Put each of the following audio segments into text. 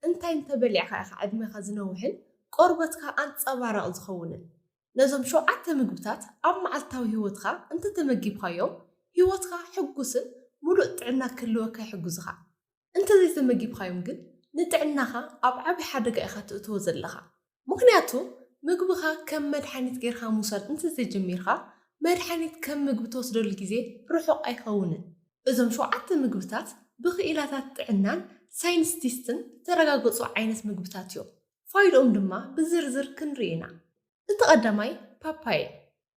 እንታይ እንተበሊዕካ ኢኻ ዕድሜኻ ዝነውሕን ቆርበትካ ኣንጸባራቕ ዝኸውንን? ነዞም ሸውዓተ ምግብታት ኣብ መዓልታዊ ህይወትካ እንተተመጊብካዮም፣ ህይወትካ ሕጉስን ምሉእ ጥዕና ክህልወካ ይሕግዙኻ። እንተዘይተመጊብካዮም ግን፣ ንጥዕናኻ ኣብ ዓቢ ሓደጋ ኢኻ ትእትዎ ዘለኻ። ምኽንያቱ፣ ምግብኻ ከም መድሓኒት ጌርካ ምውሳድ እንተዘይጀሚርካ፣ መድሓኒት ከም ምግቢ ትወስደሉ ግዜ ርሑቕ ኣይኸውንን። እዞም ሸውዓተ ምግብታት ብኽኢላታት ጥዕናን ሳይንስቲስትን ዝተረጋገጹ ዓይነት ምግብታት እዮም። ፋይድኦም ድማ ብዝርዝር ክንርኢ ኢና። እቲ ቀዳማይ ፓፓየ።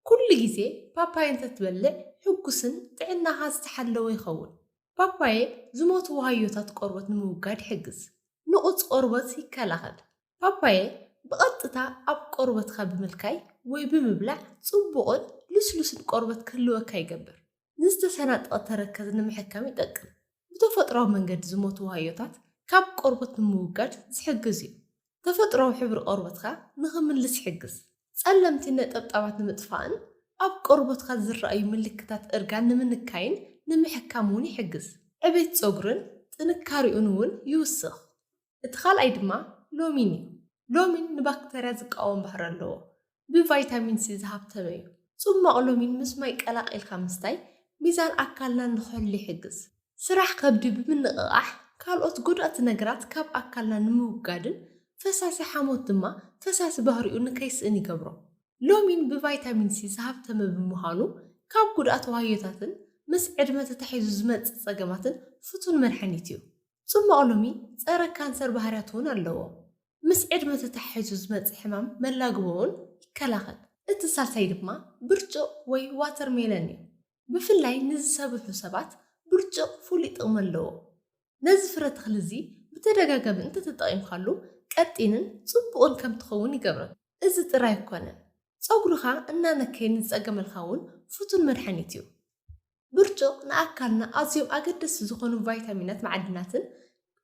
ኩሉ ግዜ ፓፓየ እንተትበልዕ፣ ሕጉስን ጥዕናኻ ዝተሓለወ ይኸውን። ፓፓየ ዝሞቱ ዋህዮታት ቆርበት ንምውጋድ ይሕግዝ። ንቑጽ ቆርበት ይከላኸል። ፓፓየ ብቐጥታ ኣብ ቆርበትካ ብምልካይ ወይ ብምብላዕ ጽቡቕን ልስሉስን ቆርበት ክህልወካ ይገብር። ንዝተሰናጠቐ ተረከዝ ንምሕካም ይጠቅም። ብተፈጥሮኣዊ መንገዲ ዝሞቱ ዋህዮታት ካብ ቆርበት ንምውጋድ ዝሕግዝ እዩ። ተፈጥሮኣዊ ሕብሪ ቆርበትካ ንኽምልስ ይሕግዝ። ጸለምቲ ነጠብጣባት ንምጥፋእን ኣብ ቆርበትካ ዝረኣዩ ምልክታት እርጋን ንምንካይን ንምሕካም እውን ይሕግዝ። ዕቤት ጸጉርን ጥንካሬኡን እውን ይውስኽ። እቲ ካልኣይ ድማ ሎሚን እዩ። ሎሚን ንባክተርያ ዝቃወም ባህሪ ኣለዎ። ብቫይታሚን ሲ ዝሃብተመ እዩ። ጽሟቕ ሎሚን ምስ ማይ ቀላቒልካ ምስታይ ሚዛን ኣካልና ንኽሕሉ ይሕግዝ። ስራሕ ከብዲ ብምንቕቓሕ ካልኦት ጎዳእቲ ነገራት ካብ ኣካልና ንምውጋድን ፈሳሲ ሓሞት ድማ ፈሳሲ ባህሪኡ ንከይስእን ይገብሮ። ሎሚን ብቫይታሚን ሲ ዝሃብተመ ብምዃኑ ካብ ጉድኣት ዋህዮታትን ምስ ዕድመ ተታሒዙ ዝመጽእ ጸገማትን ፍቱን መድሓኒት እዩ። ጽሟቕ ሎሚ ጸረ ካንሰር ባህርያት እውን ኣለዎ። ምስ ዕድመ ተታሒዙ ዝመጽእ ሕማም መላግቦ እውን ይከላኸል። እቲ ሳልሳይ ድማ ብርጭቕ ወይ ዋተርሜለን እዩ። ብፍላይ ንዝሰብሑ ሰባት ብርጭቕ ፍሉይ ጥቕሚ ኣለዎ። ነዚ ፍረ ተኽሊ እዚ ብተደጋጋሚ እንተተጠቒምካሉ ቀጢንን ጽቡቕን ከም ትኸውን ይገብረካ። እዚ ጥራይ ኣይኮነን፣ ጸጉርኻ እናነከየ ንዝጸገመልካ እውን ፍቱን መድሓኒት እዩ። ብርጭቕ ንኣካልና ኣዝዮም ኣገደስቲ ዝኾኑ ቫይታሚናት፣ ማዕድናትን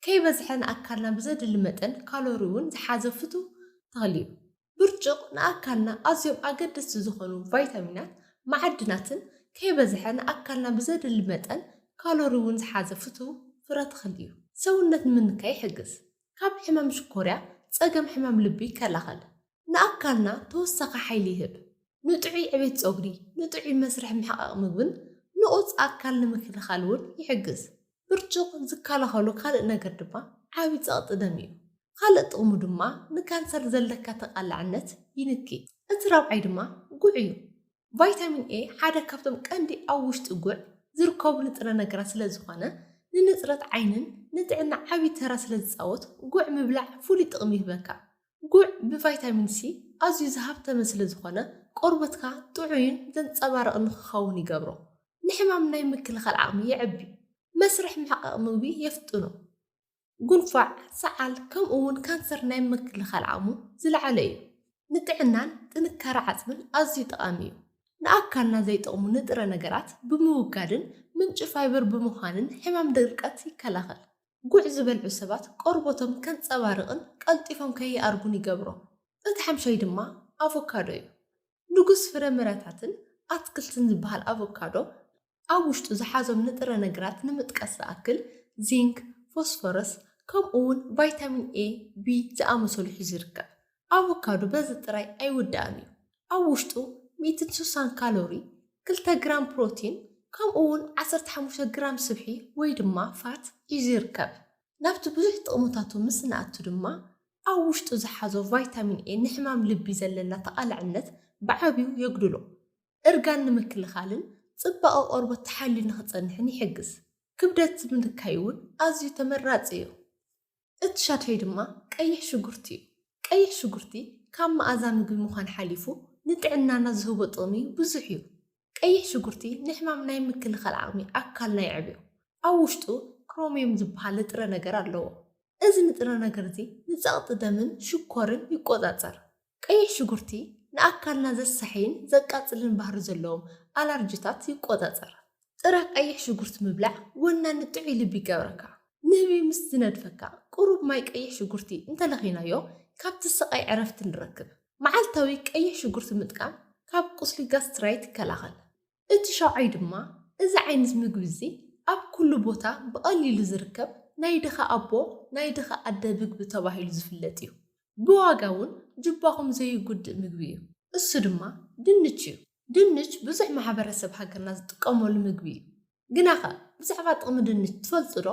ከይበዝሐ ንኣካልና ብዘድሊ መጠን ካሎሪ እውን ዝሓዘ ፍቱው ተኽሊ እዩ። ብርጭቕ ንኣካልና ኣዝዮም ኣገደስቲ ዝኾኑ ቫይታሚናት፣ ማዕድናትን ከይበዝሐ ንኣካልና ብዘድሊ መጠን ካሎሪ እውን ዝሓዘ ፍቱው ፍረ ተኽሊ እዩ። ሰውነት ንምንካይ ይሕግዝ። ካብ ሕማም ሽኮርያ፣ ጸገም ሕማም ልቢ ይከላኸል። ንኣካልና ተወሳኺ ሓይሊ ይህብ። ንጥዑይ ዕቤት ጸጉሪ፣ ንጥዑይ መስርሕ ምሕቃቕ ምግብን ንቑጽ ኣካል ንምክልኻል እውን ይሕግዝ። ብርጭቕ ዝከላኸሎ ካልእ ነገር ድማ ዓቢ ጸቕጢ ደም እዩ። ካልእ ጥቕሙ ድማ ንካንሰር ዘለካ ተቓላዕነት ይንኪ። እቲ ራብዓይ ድማ ጉዕ እዩ። ቫይታሚን ኤ ሓደ ካብቶም ቀንዲ ኣብ ውሽጢ ጉዕ ዝርከቡ ንጥረ ነገራት ስለ ዝኾነ፣ ንንጽረት ዓይንን ንጥዕና ዓቢ ተራ ስለ ዝጻወት፣ ጉዕ ምብላዕ ፍሉይ ጥቕሚ ይህበካ። ጉዕ ብቫይታሚን ሲ ኣዝዩ ዝሃብተመ ስለ ዝኾነ፣ ቆርበትካ ጥዑይን ዘንጸባርቕን ንኽኸውን ይገብሮ። ንሕማም ናይ ምክልኻል ዓቕሚ የዕቢ። መስርሕ ምሕቃቕ ምግቢ የፍጥኖ። ጉንፋዕ፣ ሰዓል፣ ከምኡ እውን ካንሰር ናይ ምክልኻል ዓቕሙ ዝለዓለ እዩ። ንጥዕናን ጥንካረ ዓጽምን ኣዝዩ ጠቓሚ እዩ። ንኣካልና ዘይጠቕሙ ንጥረ ነገራት ብምውጋድን ምንጪ ፋይበር ብምዃንን ሕማም ድርቀት ይከላኸል። ጉዕ ዝበልዑ ሰባት ቆርበቶም ከንጸባርቕን ቀልጢፎም ከይኣርጉን ይገብሮ። እቲ ሓምሻይ ድማ ኣቮካዶ እዩ። ንጉስ ፍረ ምረታትን ኣትክልትን ዝበሃል ኣቮካዶ ኣብ ውሽጡ ዝሓዞም ንጥረ ነገራት ንምጥቃስ ዝኣክል፣ ዚንክ፣ ፎስፎረስ፣ ከምኡ እውን ቫይታሚን ኤ፣ ቢ ዝኣመሰሉ ሒዙ ይርከብ። ኣቮካዶ በዚ ጥራይ ኣይውዳእን እዩ። ኣብ ውሽጡ ሚእትን ስሳን ካሎሪ፣ ክልተ ግራም ፕሮቲን፣ ከምኡ እውን ዓሰርተ ሓሙሽተ ግራም ስብሒ ወይ ድማ ፋት ሒዙ ይርከብ። ናብቲ ብዙሕ ጥቕምታቱ ምስ ንኣቱ ድማ፣ ኣብ ውሽጡ ዝሓዞ ቫይታሚን ኤ ንሕማም ልቢ ዘለና ተቓላዕነት ብዓብዩ የጉድሎ። እርጋን ንምክልኻልን ጽባቐ ቆርበት ተሓልዩ ንኽጸንሕን ይሕግዝ። ክብደት ንምንካይ እውን ኣዝዩ ተመራጺ እዩ። እቲ ሻድሻይ ድማ ቀይሕ ሽጉርቲ እዩ። ቀይሕ ሽጉርቲ ካብ መኣዛ ምግቢ ምዃን ሓሊፉ ንጥዕናና ዝህቦ ጥቕሚ ብዙሕ እዩ። ቀይሕ ሽጉርቲ ንሕማም ናይ ምክልኻል ዓቕሚ ኣካልና የዕብዮ። ኣብ ውሽጡ ክሮሚየም ዝበሃል ንጥረ ነገር ኣለዎ። እዚ ንጥረ ነገር እዚ ንጸቕጢ ደምን ሽኮርን ይቆጻጸር። ቀይሕ ሽጉርቲ ንኣካልና ዘሳሕይን ዘቃጽልን ባህሪ ዘለዎም ኣላርጂታት ይቆጻጸር። ጥረ ቀይሕ ሽጉርቲ ምብላዕ ወናኒ ጥዑይ ልቢ ይገብረካ። ንህቢ ምስ ዝነድፈካ ቁሩብ ማይ ቀይሕ ሽጉርቲ እንተለኺናዮ ካብቲ ስቓይ ዕረፍቲ ንረክብ። መዓልታዊ ቀይሕ ሽጉርቲ ምጥቃም ካብ ቁስሊ ጋስትራይት ይከላኸል። እቲ ሻውዓይ ድማ እዚ ዓይነት ምግቢ እዚ ኣብ ኩሉ ቦታ ብቐሊሉ ዝርከብ ናይ ድኻ ኣቦ ናይ ድኻ ኣደ ምግቢ ተባሂሉ ዝፍለጥ እዩ። ብዋጋ እውን ጅባኹም ዘይጉድእ ምግቢ እዩ። እሱ ድማ ድንች እዩ። ድንች ብዙሕ ማሕበረሰብ ሃገርና ዝጥቀመሉ ምግቢ እዩ። ግናኸ ብዛዕባ ጥቕሚ ድንች ትፈልጡ ዶ?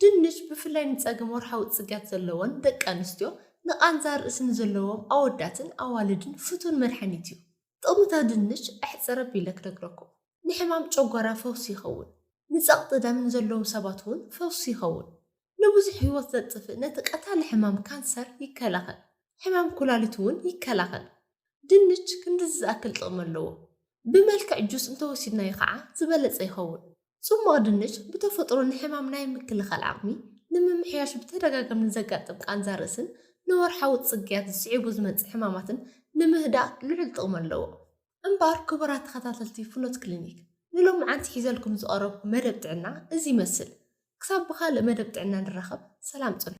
ድንች ብፍላይ ንፀገም ወርሓዊ ፅግያት ዘለወን ደቂ ኣንስትዮ፣ ንቓንዛ ርእሲ ንዘለዎም ኣወዳትን ኣዋልድን ፍቱን መድሓኒት እዩ። ጥቕምታት ድንች ኣሕፅር ኣቢለ ክነግረኩም። ንሕማም ጨጓራ ፈውሲ ይኸውን። ንፀቕጢ ደምን ዘለዎም ሰባት እውን ፈውሲ ይኸውን። ንብዙሕ ህይወት ዘጥፍእ ነቲ ቀታሊ ሕማም ካንሰር ይከላኸል። ሕማም ኩላሊት እውን ይከላኸል። ድንች ክንድዚ ዝኣክል ጥቕሚ ኣለዎ። ብመልክዕ ጁስ እንተወሲድናዮ ከዓ ዝበለፀ ይኸውን። ጽሟቕ ድንች ብተፈጥሮ ንሕማም ናይ ምክልኻል ዓቕሚ ንምምሕያሽ ብተደጋጋሚ ንዘጋጥም ቃንዛ ርእስን ንወርሓዊ ጽግያት ዝስዒቡ ዝመጽእ ሕማማትን ንምህዳእ ልዑል ጥቕሚ ኣለዎ። እምበኣር ክቡራት ተኸታተልቲ ፍኖት ክሊኒክ፣ ንሎምዓንቲ ሒዘልኩም ዝቐረብኩ መደብ ጥዕና እዚ ይመስል። ክሳብ ብኻልእ መደብ ጥዕና ንራኸብ፣ ሰላም ጽንሑ።